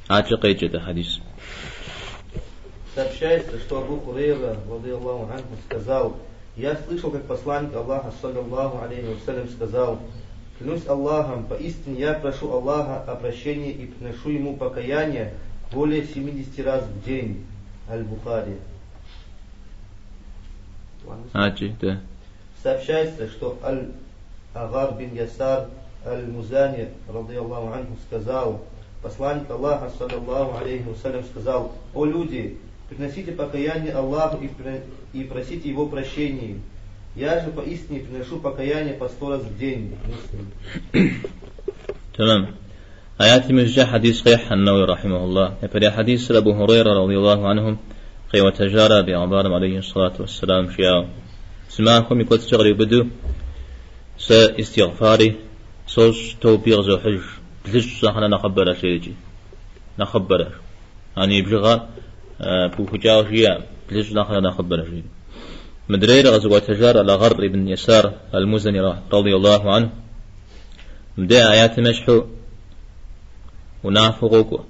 Адэкӏэ къеджэ хьэдис. Сообщается, что Абу Хурейра, رضي الله عنه, сказал: «Я слышал, как посланник Аллаха, صلى الله عليه وسلم, сказал: Клянусь Аллахом, поистине я прошу Аллаха о прощении и приношу ему покаяние более 70 раз в день». Аль-Бухари. Адэкӏэ, да. Сообщается, что Аль-Агар бин Ясар Аль-Музани, رضي الله عنه, сказал: Посланник Аллаха, صلى الله عليه وسلم, сказал: «О люди, приносите покаяние Аллаху и просите Его прощения. Я же поистине приношу покаяние по 100 раз в день». Муслим. تمام. آيات مجة حديث قيح النووي رحمه الله. يبري حديث أبو هريرة رضي الله عنهم قيوتجارة بيغمبارым عليه الصلاة والسلام жиӏауэ. Зы махуэм и кӏуэцӏкӏэ къриубыдэу сэ истигъфари сощӏ, тоби къызохьыж. 90 нэхърэ нэхъыбэрэ жери нэхъыбэрэ. Ани бжыгъэ пыухыкӏауэ жиӏэ, 90 нэхърэ нэхъыбэрэ жери. Мыдрейр къэзыӏуэтэжар Аль-Агъар ибн Ясар Аль-Музани رضي الله عنه. Мыдей аятым ещхьу унафэу къокӏуэ.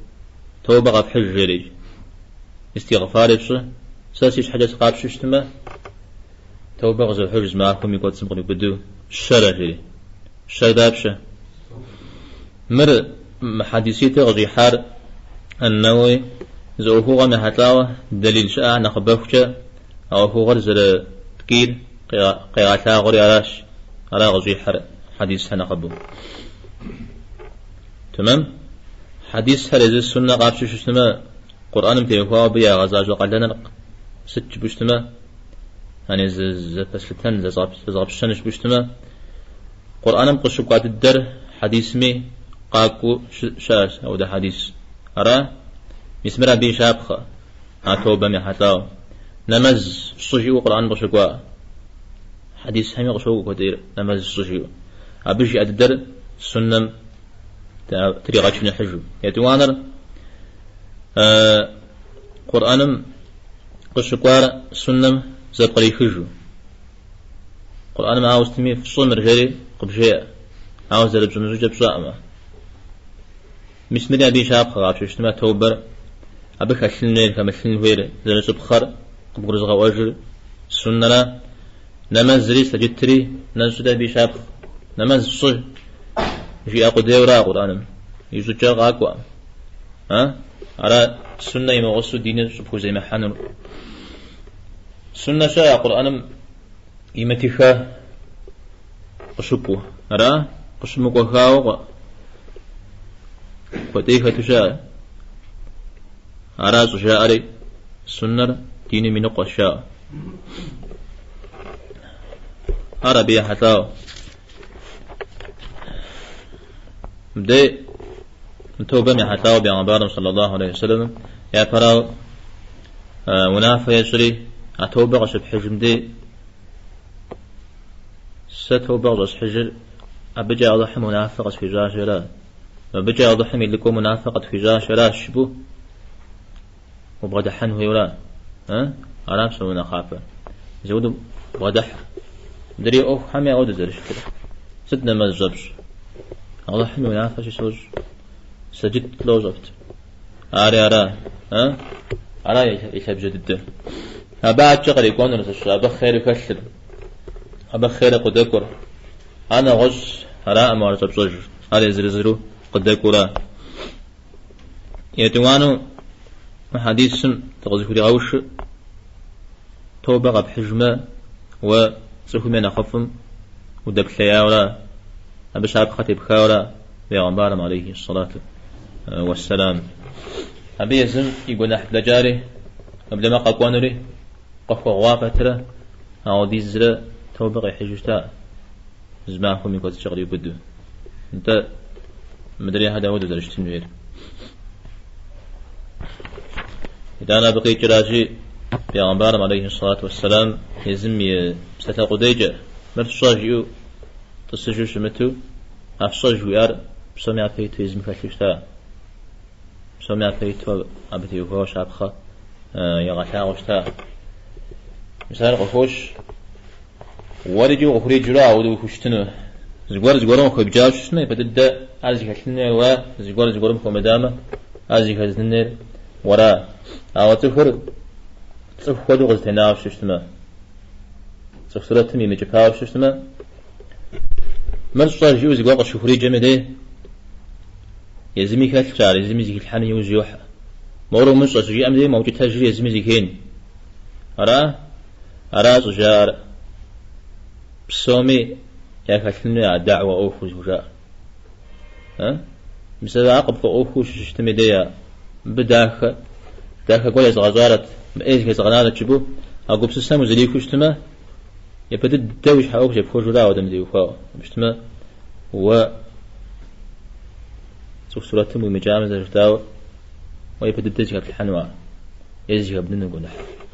Тобэ къэфхьыж жери. Истигъфари фщӏы, сэ си щхьэкӏэ сыкъапщтэу щытмэ, тобэ къызохьыж зы махуэм и кӏуэцӏым къриубыдэу щэрэ жери. Щэр дапщэ? Мыр мы хьэдиситӏыр къыщӏихьар Ан-Нэуи зы ӏуэхугъуэм ехьэлӏауэ дэлил щыӏэ нэхъыбэхукӏэ а ӏуэхугъуэр зэрыткӏийр къегъэлъагъуэри аращ, ара къыщӏихьэр хьэдисхэр нэхъыбэу. Тэмэм? Хьэдисхэр езы суннэ къапщтэу щытмэ, Къурӏэным теухуауэ абы ягъэзащӏэ къалэныр сыт жыпӏэу щытмэ, яни зэпэслъытэн, зэзгъэпщэн жыпӏэу щытмэ, Къурӏэным къыщыкӏуа дыдэр хьэдисми къакӏуэу щыӏэщ ауэдэ хьэдис. Ара? Мис мыр абы и щапхъэ, а тобэм ехьэлӏауэ. Нэмэз фщӏы жиӏэу Къурӏэным къыщыкӏуа. Хьэдисхэми къыщокӏуэ куэдыр нэмэз фщӏы жиӏэу. Абы жиӏэ дыдэр суннэм тригъэчыныхьыжу. Етӏуанэр Къурӏэным къыщыкӏуар суннэм зэпкърихыжу. Къурӏэным ауэ сытми фщӏы мыр жери къыбжеӏэ. Ауэ зэрыпщӏыну щӏыкӏэ пщӏэӏымэ. Мис мыри абы и щапхъэ къапщтэу щытмэ, тобэр абы хэлъын хуейр, хэмылъын хуейр, зэрыщӏыпхъэр къыбгурызыгъэӏуэжыр суннэра. Нэмэзри, сэджытри, нэщӏри абы и щапхъэ. Нэмэз фщӏы жиӏэ къудейуэра Къурӏэным. И щӏыкӏэ къакӏуэӏым. А? Ара суннэ имыгъусэу диныр щӏыпхуземыхьэнур. Суннэ щыӏэ Къурӏэным имытыхэ къыщыкӏуэу. Ара? Къыщымыкӏуэхауэ куэдей хэту щыӏэ. Ара щӏыжаӏэри суннэр диным и ныкъуэщ жаӏэу. Ар абы ехьэлӏауэ. Мыдей тобэм ехьэлӏауэ бегъымбарым صلى الله عليه وسلم япэрауэ унафэ ещӏри, а тобэ къыщыпхьыжым дей сэ тобэ къыщӏэсхьыжыр абыкӏэ Алыхьым унафэ къысхуищӏащ ара, абыкӏэ Алыхьым и лӏыкӏуэм унафэ къытхуищӏащ аращ жыпӏэу убгъэдыхьэн хуейуэра? Ара псом нэхъапэр. Зэуэду бгъэдыхьэ. Мыдрей ӏуэхухэми ауэду зэрыщытыр. Сыт нэмэз щӏэпщӏ? Алыхьым и унафэщи сощӏ. Сэджыт лӏо щӏэпт. Ари ара? Ара и лъабжьэ дыдэр. Абы адэкӏэ кърикӏуэнур зыщ, абы хъеру хэлъыр, абы хъеру къыдэкӏуэр. Ар нэгъуэщӏ араӏым ар щӏэпщӏэжыр, ар езыр-езыру къыдэкӏуэра. Етӏуанэу мы хьэдисым дыкъызыхуригъэушыр тобэ къэпхьыжмэ, уэ цӏыхум я нэхъыфӏым удэплъеяуэра, абы щапхъэ тепхауэра бегъымбарым عليه الصلاة والسلام. Абы езым и гуэныхь блэкӏари, уеблэмэ къэкӏуэнури къыхуэгъуа пэтрэ, ауэдизрэ тобэ къихьыжу щыта зы махуэм и кӏуэцӏкӏэ къриубыдэу. Нтӏэ, мыдрейхэр дауэдэу зэрыщытын хуейр? Итӏанэ абы къикӏращи, бегъымбарым عليه الصلاة والسلام езым и псалъэ къудейкӏэ мыр фщӏэ жиӏэу тӏысыжу щымыту, а фщӏэ жыхуиӏар псом япэ иту езым хэлъу щыта. Псом япэ иту абы теухуауэ щапхъэ игъэлъагъуэу щыта. Мис ар къыхощ. Уэрикӏи укъыхуриджэурэ ауэдэу ухущытыну. Зыгуэр зыгуэрым къыхуебджауэ щытмэ, япэ дыдэ ар зыхэлъын хуейр уэра, зыгуэр зыгуэрым хуэмыдамэ. Ар зыхэзныныр уэра. Ауэ цӏыхур цӏыху хуэдэу къызэтенауэ щытмэ, цӏыху сурэтым имыкӏыпауэ щытмэ, мыр щӏэ жиӏэу зыгуэр къыщыхуриджэм и дей, езыми хэлъщ ар, езыми зыхилъхьэну иужь йохьэ. Мор умыщӏэ щыжиӏэм дей мэукӏытэжри езыми зыхен. Ара? Ара щӏыжаӏэр псоми яхэлъыну я дэгьуэ ӏуэхуу зыхужаӏэр. Мис ар къыпфӏэӏуэхуу щыщытым и дей мыбы дахэ, дахэ гуэр езгъэщӏарэт, мы ӏей зыхезгъэнарэт жыпӏэу, а гупсысэм узэрихуу щытмэ, япэ дыдэ уи щхьэ ӏуэху зепхуэжура ауэдэм теухуауэ. Щытмэ, уэ цӏыху сурэтым уимыкӏамэ зэрыжытӏауэ, уэ япэ дыдэ зыхэплъхьэну ар, е зыхэбныну гуэныхь.